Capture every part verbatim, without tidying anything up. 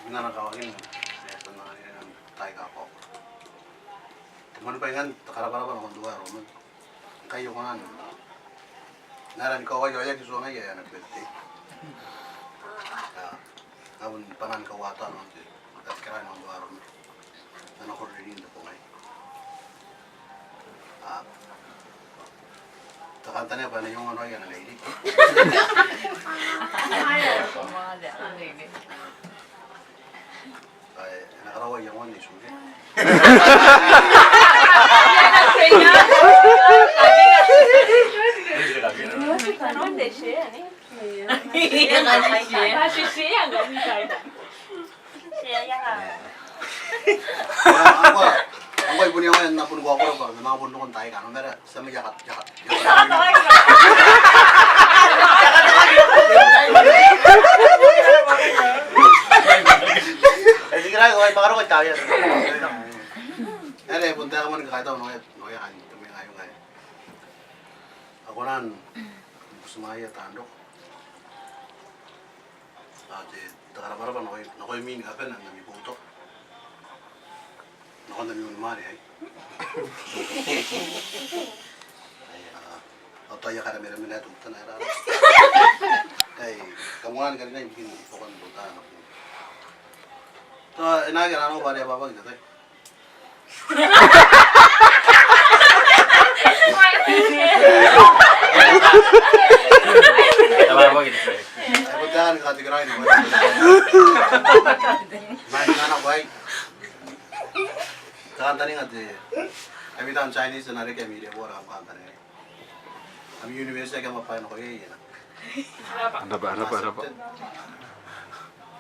N na kawakina, e, tana, e, n taai aika kakaokoro. Te moan bwai ngkanne, te karabwarabwa nakon teuae Roman. Ngkai e kona n aera ni kawaia, e aki tuangai ae ana birthday. Ao, a bon bane ni kauata nakon te, te tikiraoi nakon teuae Roman. N na koro riki n te bong aei. A, te kantaninga bwa e na iangoa raoi ana reirei. Ae, e na karaoa iangoan Nei Turia. Ngkoa, ngkoa I bon iangoia N na bon kaokoro bwa N na manga bon roko n taai aika a nako ma are ti a manga iaka, iaka, iaka. E tikiraoi, ko a manga roko i taai aika. Are bon taeka moa ni kakaitau nakoia, nakoia kaain te mwenga aio ngkai a kona n butimwaeia taan roko. Ao te, te karabwarabwa nakoimi, nakoimi ni kabane n ami boutoka. Nakon ami unimwaane aei. Ao tao I a karemere mena teutana ae rara. Ai, kam kona ni karinai ibukin buakan teutana. Tao e na aki rano bwa are e ababaki te tai. Ai, bon taeka ni katikiraoi naba. Mai nana bwai. Te kantaninga te, ami taan Chinese a na reke ami rebora, kam kantaninga. Ami university aika kam a bwai nakoia iai. Raba, raba, raba.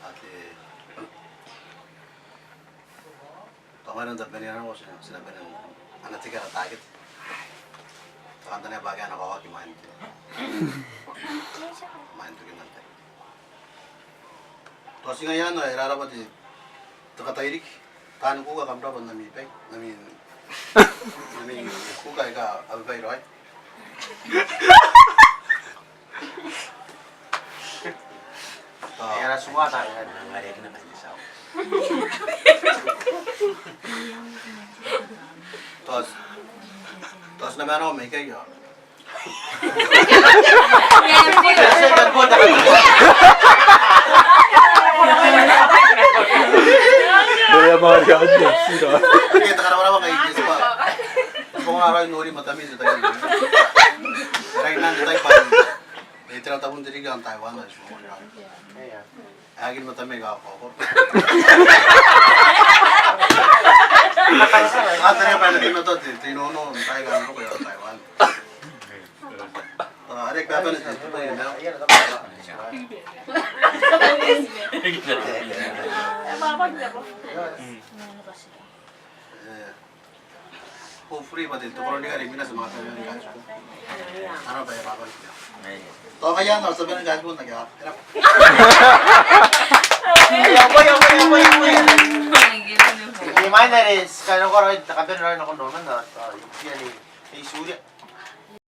Ate. Tao ngaira n tabeman nako ti na, ti na bane n ana tiki ara target. Te kantaninga bwa akea ana kawaki imwain te, imwain tokin ana tai. Tao ti ngaia anne, e rarabwa te, te katairiki. Taani kuuka, kam rabwa n ami bwai, n ami, n ami kuuka aika a bwai raoi. Tao. E a tia n uota. Tao, tao ti na manga nako mai ikai ao. Te karabwarabwa ngkai Jesper. Ko a raoi n nori matami n te tai. Raoi n te tai bwa e tera tabun te ririki n Taiwan, ai ti manga nori. Ae aki ni matami ae kaokoro. A tara bwa e na teimatoa te, te inono n taai aika a na roko i Taiwan. Ao are e babane te, te bwai ae na. E, hopefully bwa te, te koronikai are imwina ti a manga tabe ni kaitibo. Ara bwai ae baba. Tao ngaia anne, ti a bane ni kaitibo n akea. Imwain are ti a karaoa raoi te kabanea raoi nakon Roman ao, ao, iai Nei Turia.